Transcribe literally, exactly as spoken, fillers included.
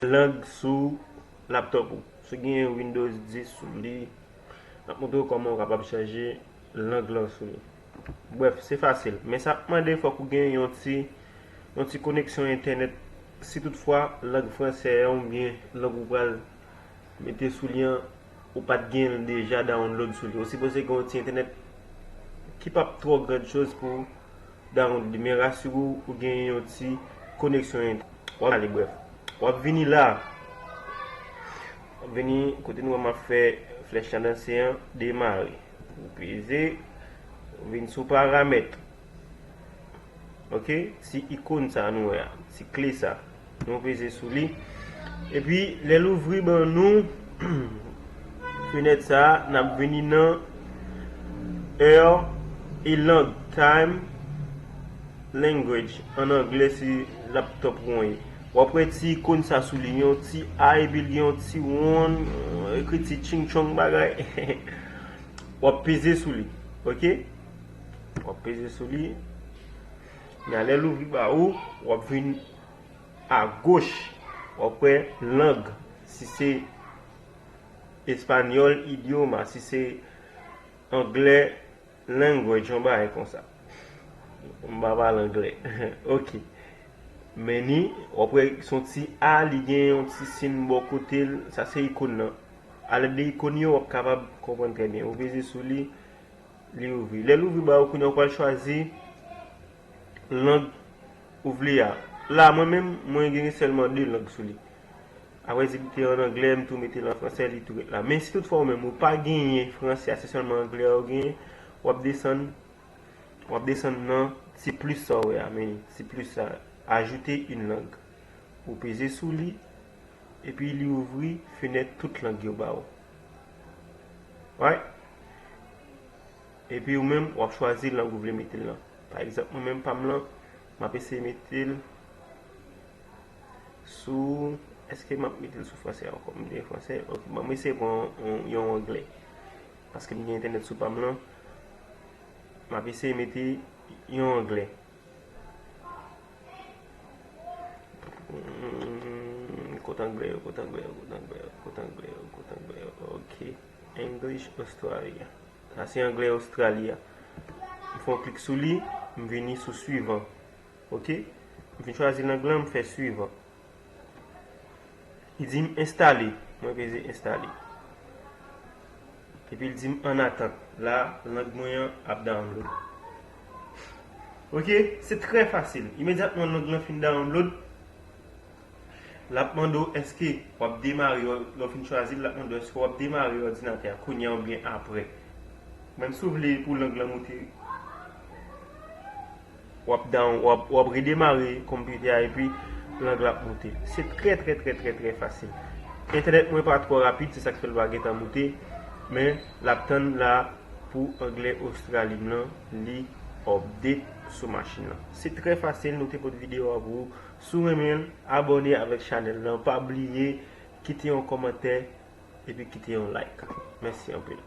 lang sou laptop ou. Si w gen Windows dis sou li, m ap montre w kòman w kapab chanje lang lan sou li. Brèf, se fasil. Men sa ap mande fòk ou gen yon ti, yon ti koneksyon entènèt. Si toutfwa lang fransè an oubyen lang ou pral mete sou li an, ou pa t gen l deja download sou li. Ou sipoze gen yon ti entènèt ki p ap twò grann choz pou download li. Men rasire w, ou gen yon ti koneksyon entènèt. W ap ale, brèf. W ap vini la. W ap vini kote nou wè m ap fè flèch la danse an, demare. Ou peze, ou vin sou paramèt. Ok, ti ikòn sa nou wè a, ti kle sa. Nou peze sou li. Epi, lè l ouvri ban nou fenèt sa, n ap vini nan heure et langue, time, language, an anglè si laptop ou an ye. W ap wè ti ikòn sa sou li, yon ti a, epi l gen yon ti wonn, ekri ti ching chong bagay. W ap peze sou li, ok? W ap peze sou li. Men lè l ouvri ba ou, w ap vin agoch, w ap wè lang, si se espanyòl, idioma, si se anglè, language, yon bagay konsa. M pa pale anglè. Ok. Men ni, w ap wè s on ti a, li gen yon ti siy bò kote l, sa se ikòn nan. Alèd de ikòn yo, w ap kapab konprann trè byen. Ou peze sou li, li ouvri. Lè l ouvri ba ou, kounye a ou pral chwazi lang ou vle a. La, mwen menm, mwen gen sèlman de lang sou li. Apre, si li te an anglè, m tou mete l an fransè, li tou ret la. Men si toutfwa ou menm, ou pa genyen fransè a, se sèlman anglè a ou genyen, w ap desann, w ap desann nan ti plis sa ou wè a, men ti plis sa, ajoute une langue. Ou peze sou li, epi li ouvri fenèt tout lang yo ba ou. Right? Epi ou menm, w ap chwazi lang ou vle mete l lan. Pa egzanp, mwen menm pa m lan, m ap eseye mete l sou, èske m ap mete l sou fransè ankò? M gen fransè, ok, bon, m eseye pran yon, yon anglè. Paske m gen entènèt sou pa m lan, m ap eseye mete yon anglè. Hmm, kot anglè yo, kot anglè yo, kot anglè yo, kot anglè yo, kot anglè yo. Ok. English Australia. Sa se anglè Ostrali a. M fè yon klik sou li, m vini sou suivant. Ok? M fin chwazi lang lan, m fè suivant. Li di m enstale. Mwen peze enstale. Epi l di m an atant. La, lang mwen an ap download. Ok? Se trè fasil. Imedyatman lang lan fin download, l ap mande w èske w ap demare, lè w fin chwazi l, l ap mande w èske w ap demare òdinatè a kounye a oubyen apre. Menm si w vle pou lang lan moute, w ap down, w ap, w ap redemare konpitè a epi lang la ap moute. Se trè, trè, trè, trè, trè fasil. Entènèt mwen pa twò rapid, se sa k fè l pa gentan moute, men l ap tann la pou anglè Ostrali m lan, li update sou machin lan. Se trè fasil, nou te pote videyo a pou ou. Si w renmen l, abòne avèk chanèl lan. Pa bliye kite yon kòmantè epi kite yon like. Mèsi anpil.